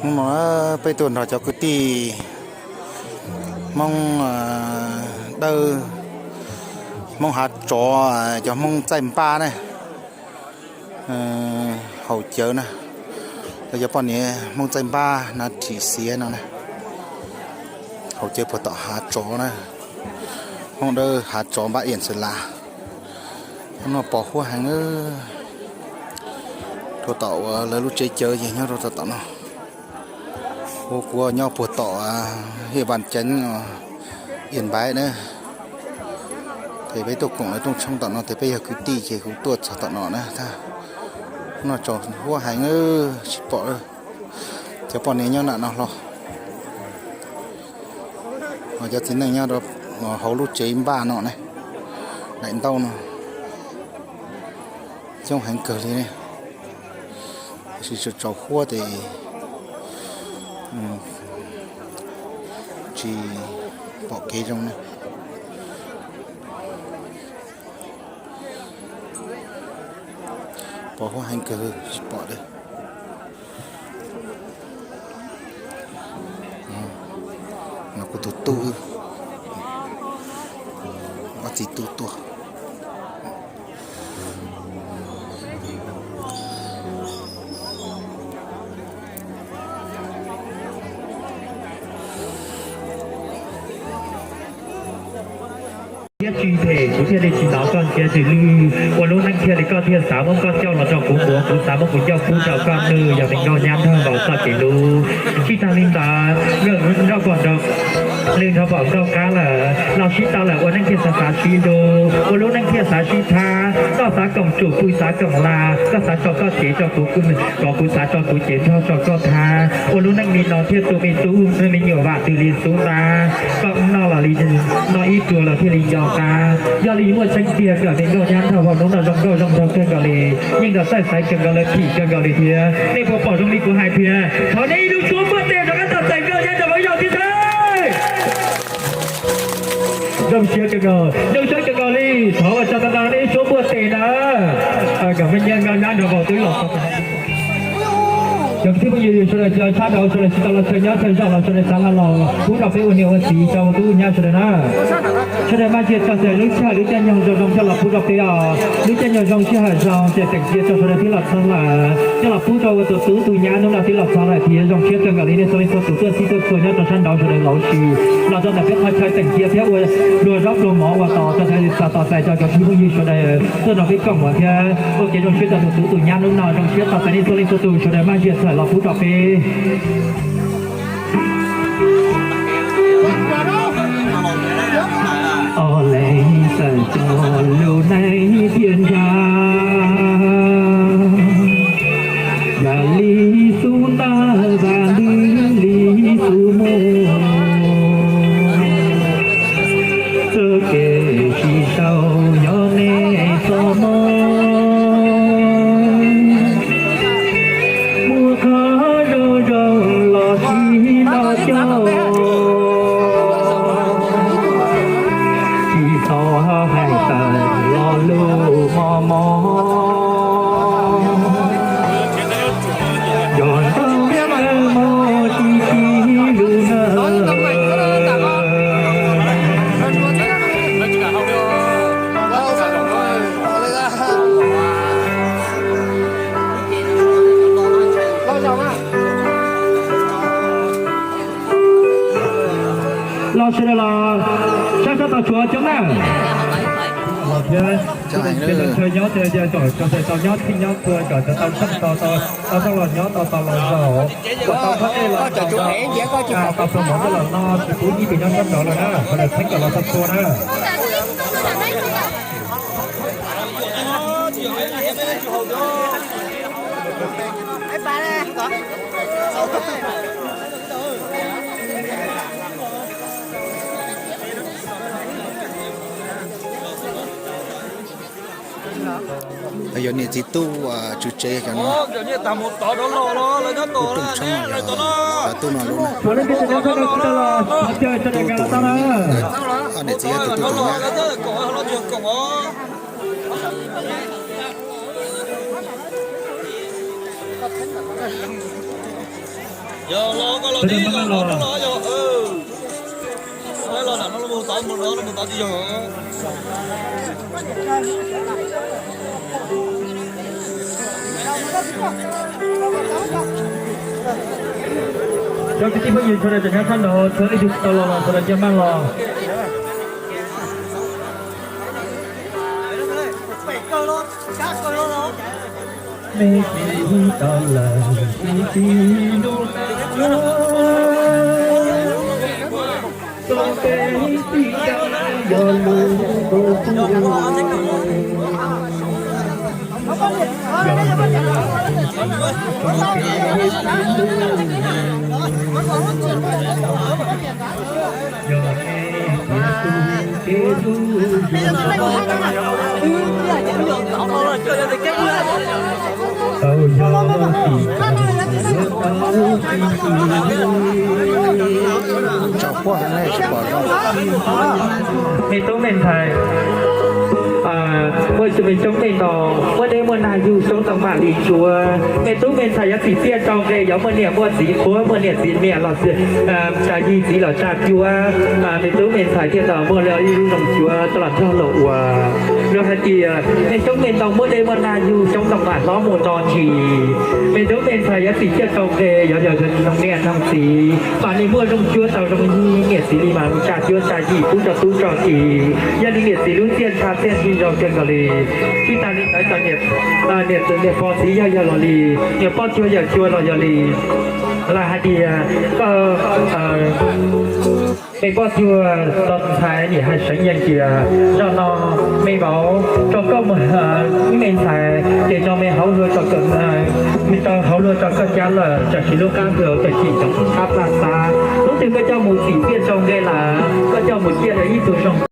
Hnub no peb tuaj nrog cov kwv tij Hmoob Dawb, Hmoob Hav Tsov, cov Hmoob Txaij Npab na, haus cawv na. Cov poj niam Hmoob Txaij Npab na, Ris Xiav no na, haus cawv puag tom Hav Tsov na. Hmoob Dawb Hav Tsov Npab Iam Xwm Las. Hnub no pos huab heev na. Rau tom uas lawv lub tsev cawv ces nyob rau tom no. Ua kuv nyob puag tom Hiaj Vaj Ceev, Iam Npaiv na. Ces peb tuaj koom lawv rooj tshoob tom no, ces peb yog kwv tij ces kuv tuaj txog tom no na. Hnub no tsaus huab heev, tsis pom cov poj niam nyob nram no hlo. Cov txiv neej nyob rau hauv lub tsev npaj no ne, daim ntaub no, coob heev kawg li ne. Tab sis tsaus huab ces tsis pom kev zoo ne. Pos huab heev kawg, tsis pom li. No kuv tus tub, ob txiv tub tuaj. Thiab tsis phem, kuv thiaj li tsis hnov koj ntsia tus lwj, ua lub neej thiaj li koj thiaj xav muab koj coj los rau kuv muag, kuv xav muab kuv ncauj pub rau koj nug, yog li nkauj nyab nrog nkaus txoj kev hlub. Tsis tag li ntawd, nrog pom nrog lwj nrog pom nrog qab lawm los sib tau lawm, ua neej thiaj xav xav sib hlub, ua lub neej thiaj xav sib thab. Koj xav koom tsum, kuv xav koom la, koj xav tso koj cev rau kuv, kom kuv xav tso kuv cev nrog rau koj thab. Ua lub neej li no thiaj tu me tub me nyuam vam twg li xub ntab. Koj noj los li noj ib pluag los thiaj li nco qab. Yog li muaj tseeb tiag kawm me nkauj nyab nrog vauv hnub no zoo nkauj zoo nraug kawg nkaus li, yeej nrog txawj xaiv kawg nkaus li, phim kawg nkaus li thiab. Nej puas pom zoo li kuv hais tiag? Thov nej ib lub suab npuaj tes rov qab tos txais nkauj nyab nrog vauv yog tiag thiab. Zoo siab kawg nkaus, zoo siab kawg nkaus li. Thov ua tsaug tag nrho nej ib suab npuaj tes na. Kom me nkauj nyab nrog vauv twb los txog. Cov kwv tij phooj ywg sawv daws, cov sab nraud sawv daws tsis tau los chaw nyob chaw zaum los sawv daws xav los los pub rau peb ua niam ua txiv rau tub nyab sawv daws na. Sawv daws maj siab txog txais lub sij hawm lub caij nyoog zoo zoo coj los pub rau peb os. Lub caij nyoog zoo sij hawm zoo ces teem cia rau sawv daws twb los txog lawm, coj los pub rau ua tus tub tus nyab hnub no twb los txog lawm thiab. Zoo siab kawg nkaus li nej txhua leej txhua tus tuaj txhij tuaj txhua nyob rau sab nraud sawv daws los sis los rau ntawm peb qhov chaw teem cia thiab ua dua zaub dua mov ua tos rau sawv daws, tos txais rau cov kwv tij phooj ywg sawv daws tuaj nrog peb koom mov thiab ua kev zoo siab rau tus tub tus nyab hnub no. Zoo siab tos txais nej txhua leej txhua tus sawv daws maj siab txhawm los pub rau peb. Ob leeg tawm rau lub neej tiaj nrag, yam li xub ntab vam ntws li xub muag, txoj kev sib sau nyob nej txoj hmoo. Muaj qhov zoo zoo los sib nrog coj, tsis txhob hais tawm lo lus mos mos. Yog ntau nyiaj ntau mos tsis sib hlub na. Los sawv daws los, sab sab tau tsuav coob na. Los thiab, sawv daws nyob, sawv daws tau nyob txhij nyob txhua kom sawv tau tseeb tau, tau tau los nyob tau tau los zaum, tau tau qhov dej los tau, tau tau mov coj los noj, tsis pub ib tug nyob sab nraud lawm na, sawv daws txheeb kom los txhua txhua na. Yog niam txiv tub tswv tsev cov no, tub rooj tshoob, yog tub no lub, tub tus, ob niam txiv yog tus tub tus nyab. Cov kwv tij phooj ywg sawv daws tseem nyob sab nraud, txhua leej twg tsis tau los los sawv daws nce maj los. Me tsis tau lawm, tsis tsis lub, koj peb tsis tau yog lub, yog lub, koj peb tsis tau yog Mej tub mej ntxhais, muaj ib tug me coob mej ntau, muaj dej muaj nag yug xyoob ntoo mam li ntsuav. Mej tub mej ntxhais yuav txim txiaj rau nqe, yuav muaj niam muaj txiv qhuav, muaj niam txiv niam los tsa yig txiv los tsa cuab. Mej tub mej ntxhais thiaj tau muaj li ib lub zoo cuab tau los nrog luag ua. Luag hais tias mej coob mej ntau, muaj dej muaj nag yug xyoob ntoo mam hlob mus nto ntsis. Mej tub mej ntxhais yuav txim txiaj rau nqe, yuav yog zoo niam zoo txiv mam li muaj zoo cuab tau zoo yig, niam txiv li mam li tsa cuab tsa yig pub rau tub rau kiv. Yog li niam txiv lub txiaj ntsha txiaj ntsig zoo kawg nkaus li. Tsis tas li ntawd cov niam, niam txiv niam pog txiv yawg yog los li, niam poj cuag yawm cuag los yog li. Lawv hais tias koj, mej poj cuag tos ntxhais niam hais seev yees tias zaum no mej vauv tso koj mus, ib me ntxhais ces tso mej hauv luag tso kawm, mej tso hauv luag tso koj cab lawm, tam sim lub qab hwv tawm tsim tsoom qab plag xab. Hnub twg koj coj mus txim txiaj rau nqe lawm, koj coj mus ciaj lawv ib tug zoo